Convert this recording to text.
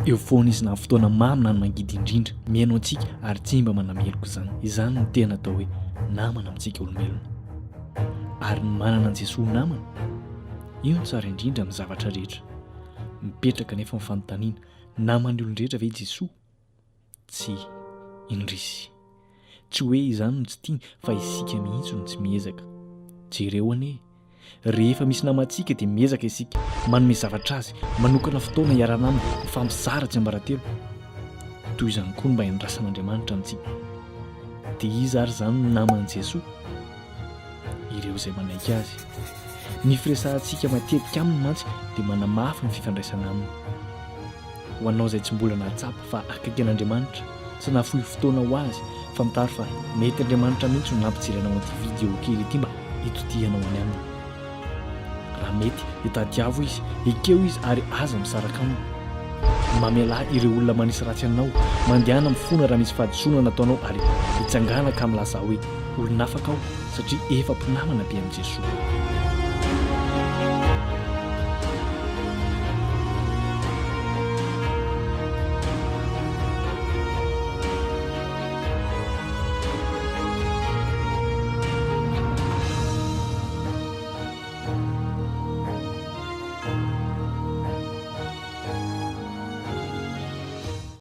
Eo foana izy na amin'ny fotoana mamy na ny mangidy indrindra. Mihaino antsika ary tsy mba manameloka izany. Izany no tena atao hoe namana amintsika olombelona. Ary ny manana an'i Jesoa ho namana? Io no tsara indrindra amin'ny zavatra rehetra. Mipetraka anefa ny fanontaniana, naman'ny olon-drehetra ve i Jesoa? Tsia, indrisy. Tsy hoe izany no tsy tiany fa isika mihitsy no tsy miezaka. Jereo anie e! Rehefa misy namantsika dia miezaka isika, manome zavatra azy, manokana fotoana hiarahana aminy, mifampizara tsiambaratelo. Toy izany koa no mba iandrasan'Andriamanitra amintsika. Dia iza ary izany no naman'i Jesoa? Ireo izay manaiky Azy. Ny firesahantsika matetika aminy mantsy dia manamafy ny fifandraisana aminy. Ho anao izay tsy mbola nahatsapa fa akaiky an'Andriamanitra, tsy nahafoy fotoana ho azy, fantaro fa mety Andriamanitra mihitsy no nampijery anao an'ity video kely ity mba hitodihanao any aminy. Raha mety dia tadiavo izy, ekeo izy ary aza misaraka aminy. Mamelà ireo olona manisy ratsy anao, mandehana mifona raha misy fahadisoana nataonao ary mitsangàna ka milazà hoe olon'afaka aho satria efa mpinamana be amin'i Jesoa.